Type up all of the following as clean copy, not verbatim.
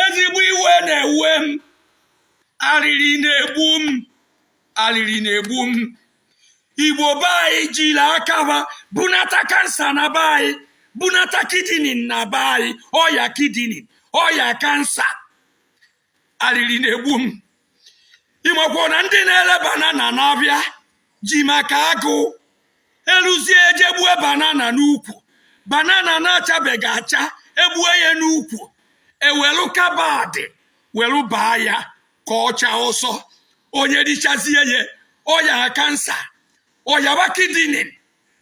Ezigbo iwe na-ewe m, arịrị na-egbu m, arịrị na-egbu m. Igbo be anyị jiri aka ha bunata cancer na be anyị, bunata kidney na be anyị, ọya kidney, ọya cancer. Arịrị na-egbu m. Ịmakwa na ndị na-ere banana na-abịa ji maka agụụ eluzie ejegbue banana n'ukwu, banana na-achabeghị acha, egbue ya n'ukwu, ewelu carbide welu baa ya ka ọ chaa ọsọ. Onye richazie ya, ọya cancer, ọyaba kidney.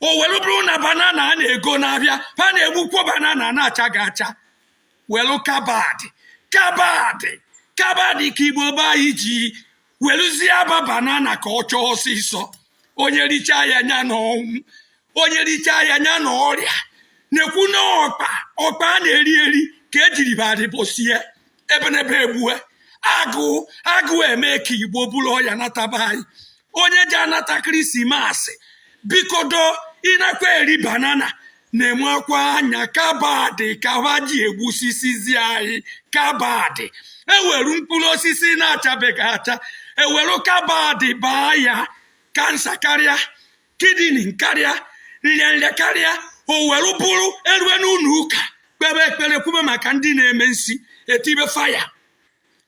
O welu bụrụ na banana a na-ego n'abịa, ha na-egbukwo banana na-achaghị acha, welu carbide, carbide, carbide ka Igbo be anyị ji weluzie aba banana ka ọ chọọ ọsịsọ. Onye richaa ya, nya na ọnwụ. Onye richaa ya, nya na ọrịa. Na-ekwu na ọkpa, ọkpa a na-eri eri ka ejiri barịbọsie ebenebe egbue. Agụụ, agụụ eme ka Igbo bụrụ ọya nataba anyị. Onye ji anata Christmas, bikodo, ịnakwa eri banana na-enwekwa anya carbide ka ha ji egbusisizi anyị. Carbide, eweru mkpụrụ osisi na-achabeghị acha, eweru carbide baa ya, cancer karịa, kidney karịa, nrịanrịa karịa. O were bụrụ erue n'ụlọ ụka, kpebe ekpere, kwube maka ndị na-eme nsi, etibe fire,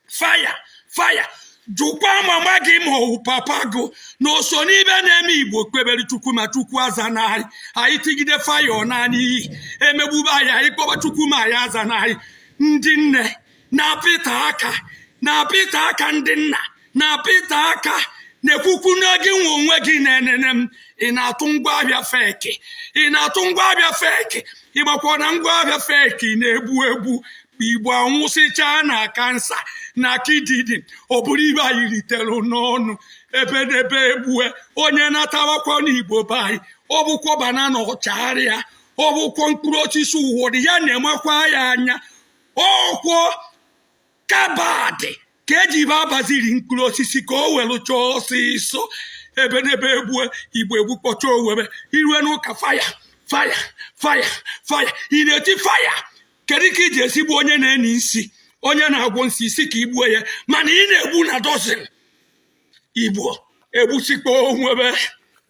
fire, fire. Jụkwa mama gị ma ọ bụ papa gị na o so n'ibe na-eme. Igbo kpebere Chukwu ma Chukwu aza n'anyị. Anyị tigide fire naanị iyi emegbube anyị, anyị kpọba Chukwu ma anyị aza n'anyị. Ndị nne na-apịta aka, na-apịta aka, ndị nna na-apịta aka, na-ekwukwu na gị nwe onwe gị na-enene m. Ị na-atụ ngwaahịa fake, ị na-atụ ngwaahịa fake. Ịgbakwa na ngwaahịa fake na-egbu egbu. Igbo anwụsịchaa na cancer na kidney. Ọ bụrụ ibe anyị ritere n'ọnụ, ebe n'ebe egbue. Onye natawakwa n'Igbo be anyị, ọ bụkwa banana ọchagharịa, ọ bụkwa mkpụrụ osisi ụwọdụ ya na-enwekwa ya anya, ọkwọ carbide ka eji be abaziri mkpụrụ osisi ka o were chọọ ọsịsọ. Ebe n'ebe egbue. Igbo egbukpọcha owebe irue n'ụka, fire, fire, fire, fire. Ị na-eti fire, kedu ka iji esigbu onye na-eni nsi, onye na-agwọ nsi isi ka igbue ya, mana ị na-egbu na dozen? Igbo egbusikwa onwebe.